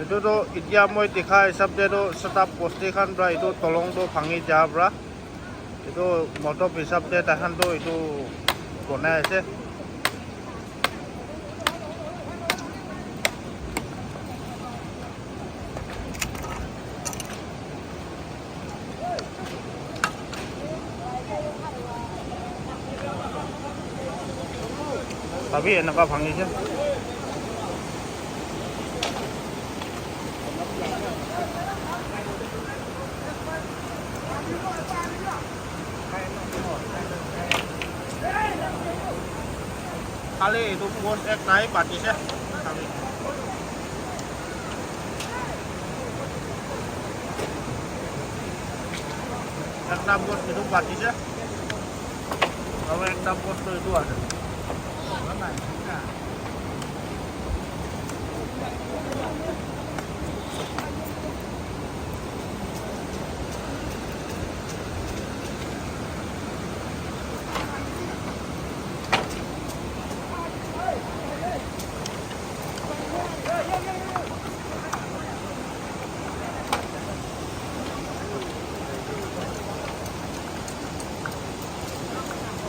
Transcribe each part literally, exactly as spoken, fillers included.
Etu toh etia moi dikha hisab te toh setup posti khan pra etu dolong toh bhangi ja pra etu motop hisab te tai khan toh etu bonai ase. Sabi, eneka bhangise. Kali itu post ek nai baki se. Kali. Ekta post itu baki se. Aru ekta post tu itu ase.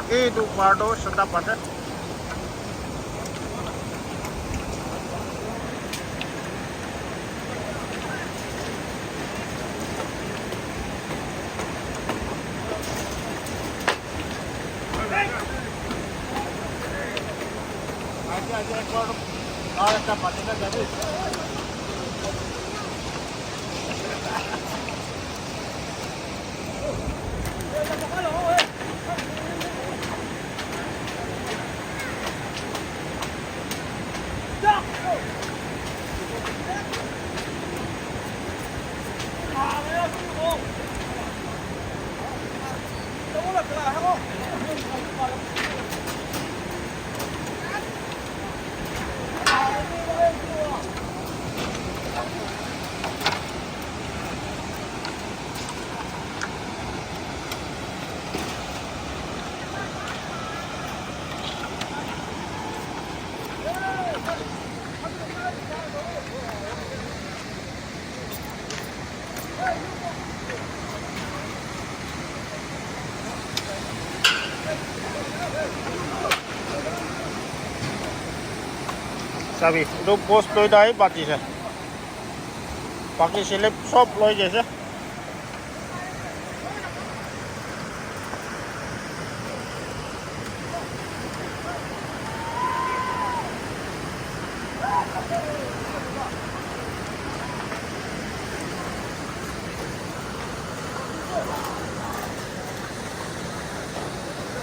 Itu part tu setup ase. Sabi, etu post toida he baki se. Baki slab sob loi jaise.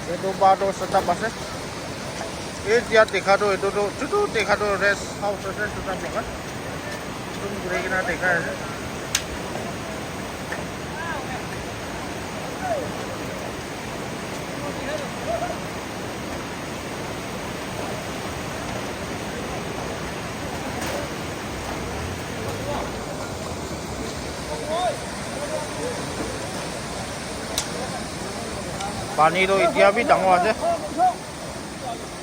Etu bar tu setup ase. Etia dikha tu etu tu chutu dikha tu rest house ase setup laga. Zoom kuri kena dekhai ase. Pani toh etia bi dangor ase.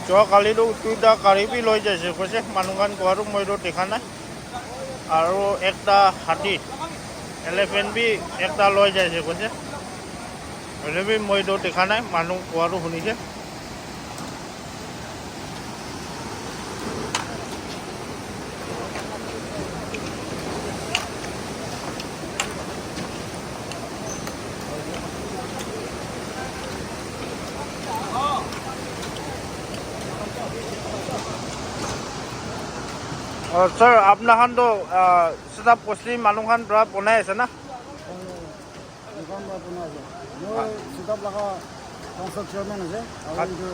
Jua kali toh duita gari bi loi jaise koise, manu khan koa toh moi toh dikha nai. Aru ekta hathi, elephant bi ekta loi jaise koise. Hoile bi moi toh dikha nai, manu koa toh hunise. Oh, sir, apna khan toh, ah, setup posti manu khan pra bonai ase na? Dukan para bana ase. Moi setup laga council chairman ase, aru etu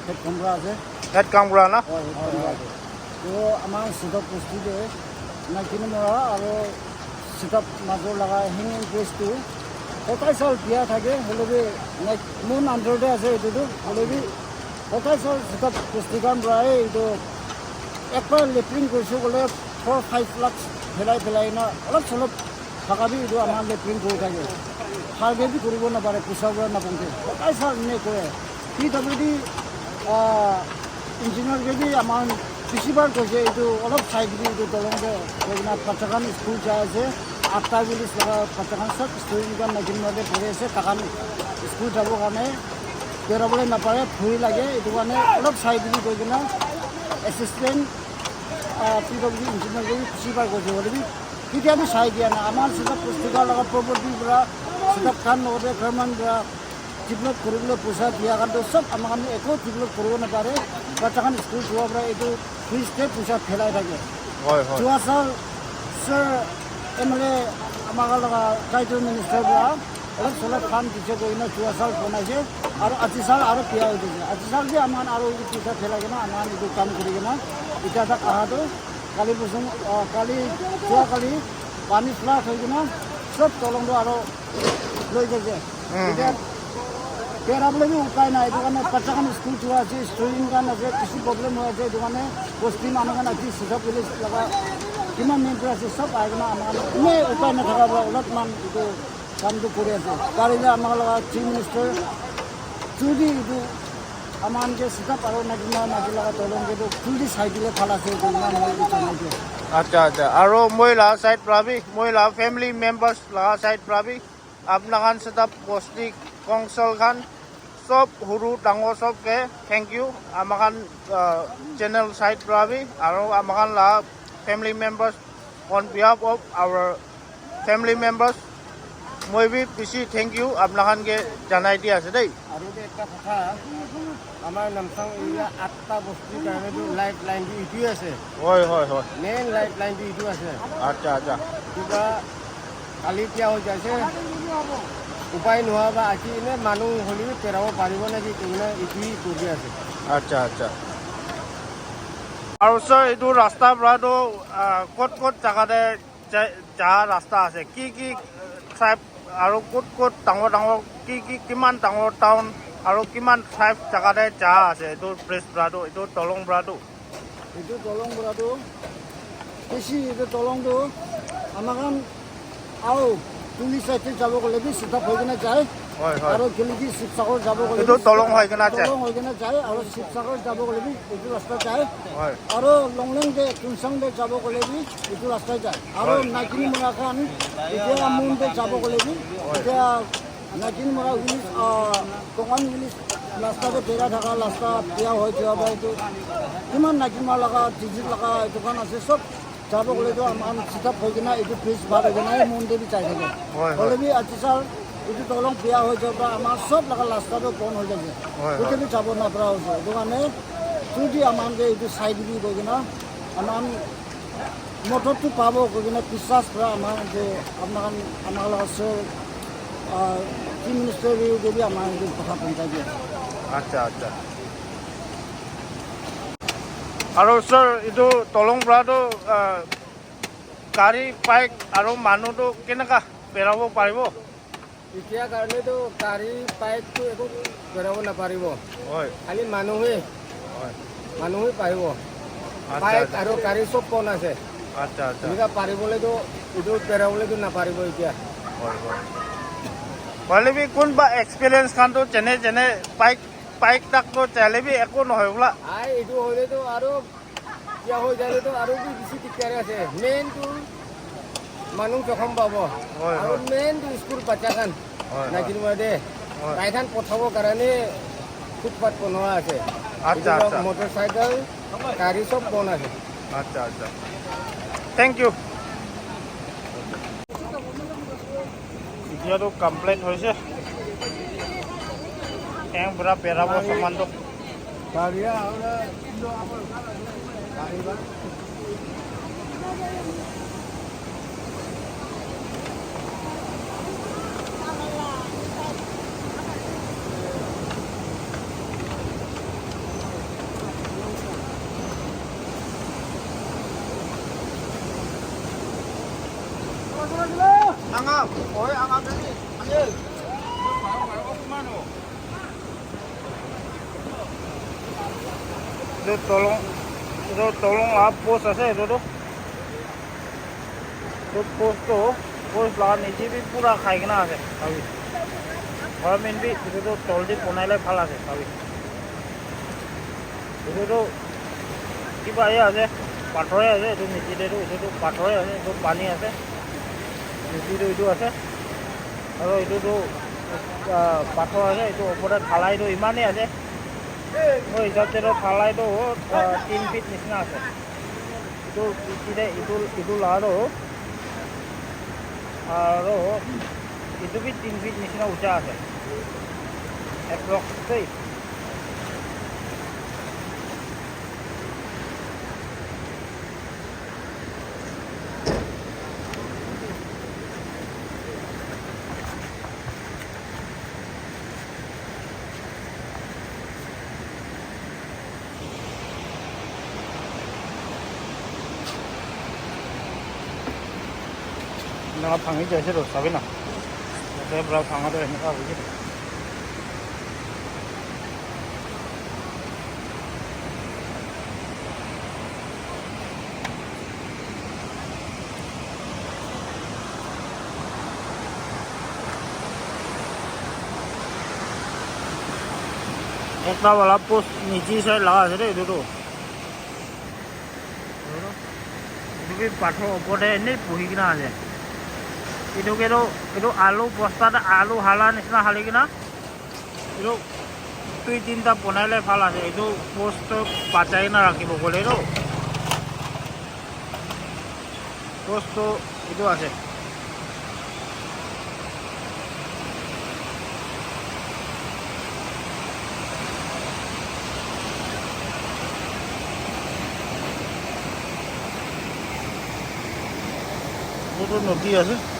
head gaon bura ase. Head gaon bura na? Oh, head gaon bura ase. To amar setup bosti te Naikini Mora aru setup major laga hanging bridge tu kotai sal biya thake, hoile bi, like, mon under te ase etu tu, hoile bi kotai sal setup bosti khan para he etu ekbar latrine kurise koile four five lakhs phelai phelai na olop solop thaka bi etu amar latrine kuri thake. Bhal ke bi kuribo napare, poisa para napongke. Kotai sal ene kore. P W D, ah, engineer ke bi amar Bishi bar koise etu olop side te etu dolong te koi kena bacha khan school jai ase, atta village laga bacha khan sob student khan nakin mate puri ase, takhan school jabo karne bera bole napare, bhoi lage, etu karne olop side te koi kena assistant, ah, P W D engineer ke bi bishi bar koise, hoile bi ketia bi sai dia na, amar sida pustika laga property pura, sida khan logote government pura, develop kuribole poisa dia khan toh sob ama khan eko develop kuribo napare. Bacha khan school jua para etu fees te poisa phelai thake. Hoi, hoi. Jua sal sir M L A ama khan laga title minister para olop solop khan dise koina jua sal bonai se. Aru aji sal aru biya hoi jai se. Aji sal bi ama khan aru etu poisa phelai kena ama khan etu kam kuri kena eta tak aha toh kali busum, ah, kali jua kali pani flood hoi kena sob dolong toh aru loi jaise. Hmm. Etia bera bole bi upai nai, etu karne bacha khan school jua ase, student khan ase, bishi problem hoi ase, etu karne bosti manu khan ase, Sida village laga kiman member ase, sob ahi kena ama khan ene upai nathaka para olopman etu kam tu kuri ase. Kari le ama laga chief minister jodi etu ama khan ke Sida paro na kina na laga tolong ke tu jodi sai dile bhal ase, etu karne moi etu janai dia. Acha, acha. Aro moi la side pra bi, moi la family members la side pra bi, apna khan Sida bosti council khan sob huru dangor sob ke thank you. Ama khan, uh, channel side pra bi aro ama khan la family members on behalf of our family members moi bi bishi thank you apna khan ke janai di ase dei. Aru de ekta kotha, amar Namsang area atta bosti karne tu lifeline tu itu ase. Hoi, hoi, hoi. Main lifeline tu itu ase. Acha, acha. Kiba kali kya ho jaise, upai nohoa ba aki ne manu holi bi perabo paribo na ki koina itu hi kuri ase. Acha, acha. Aru sir, itu rasta pra tu, ah, kot kot jaga te ja, ja rasta ase? Ki ki tribe aru kot kot dangor dangor ki ki kiman dangor town aru kiman tribe jaga te ja ase itu bridge pra tu, itu dolong pra tu? Etu dolong para tu bishi etu dolong tu ama khan ao Tuli side te jabo koile bi Sida hoi kena jai. Hoi, hoi. Aro Geleki Sibsagar jabo koile etu bi dolong hoi kena jai. Dolong hoi kena jai. Aro Sibsagar jabo koile bi etu rasta jai. Hoi. Aro Longleng te Tuensang te jabo koile bi etu rasta jai. Aro hoi. Naginmara khan etia Mon te jabo koile bi hoi. Etia Naginmara village, ah, Kongan village, rasta te bera thaka, rasta biya hoi jua bai tu. Kiman Naginmara laga, Tizit laga, etu khan ase sob. Jabo koile tu ama khan Sida hoi kena, etu bridge par hoi kena, ei Mon te bi jai thake. Hoi, hoi. Hoile bi aji sal, etu dolong biya hoi jua para ama sob laga rasta tu bon hoi jai ase. Hoi, hoi. Kote bi jabo napara hoise. Etu karne, jodi ama khan ke etu sai dibi koi kena, ama khan Modot tu pabo koi kena biswas para ama khan ke, apna khan, ama laga sir, ah, Chief Minister ke bi ama khan ke kotha pahunchai dia. Acha, acha. Aro sir, etu dolong para tu, ah, gari, bike aro manu tu keneka berabo paribo? Etia karne to gari, bike to eko berabo naparibo. Hoi. Khali manu he. Hoi. Manu he paribo. Acha, bike acha. Aro gari sob bon ase. Acha, acha. Eneka paribole to, etu berabole to naparibo etia. Hoi, hoi. Hoile bi kunba experience khan to jene jene bike, bike tak to chale bi eko nohoi bola. Ai, etu hoile to aro Kia hoi jale to aru bi bishi dikdar ase. Main tu manu jokhom pabo. Hoi, aru hoi. Main tu school bacha khan. Hoi, hoi. Naginmara te. Hoi. Tai khan pothabo karone footpath bonoa ase. Acha, etu acha. Motorcycle, gari sob bon ase. Acha, acha. Thank you. Etia tu complete hoise. Tank pura berabo saman tu. Anga, oi, anga tadi. Ayo. Etu dolong, etu dolong la post ase etu tu. Etu post tu, post la niche bi pura khai kena ase, sabi. Government bi etu tu toledi bonai le bhal ase, sabi. Etu tu Kiba he ase, pathor he ase, etu niche te tu, etu tu pathor he ase, etu pani ase, niche tu etu ase, aru etu tu, ah, pathor ase, etu opor te dhalai tu iman he ase. Moi hisab te tu dhalai tu, ah, tin feet nishina ase. Etu piche te etu, etu la tu, aru etu bi tin feet nishina ucha ase. Approx te. Eneka bhangi jaise toh, sabi na. Yate pra bhanga toh eneka hoise toh. Ekta wala post niche side laga ase de, etu tu. Etu bi pathor opor te ene buhi kena ase. Etu ke tu, etu alu bosta te alu hala nishina hali kena. Etu dui tinta bonai le bhal ase. Etu post toh bachai na rakhibo koile toh. Post toh etu ase. Etu nodi ase.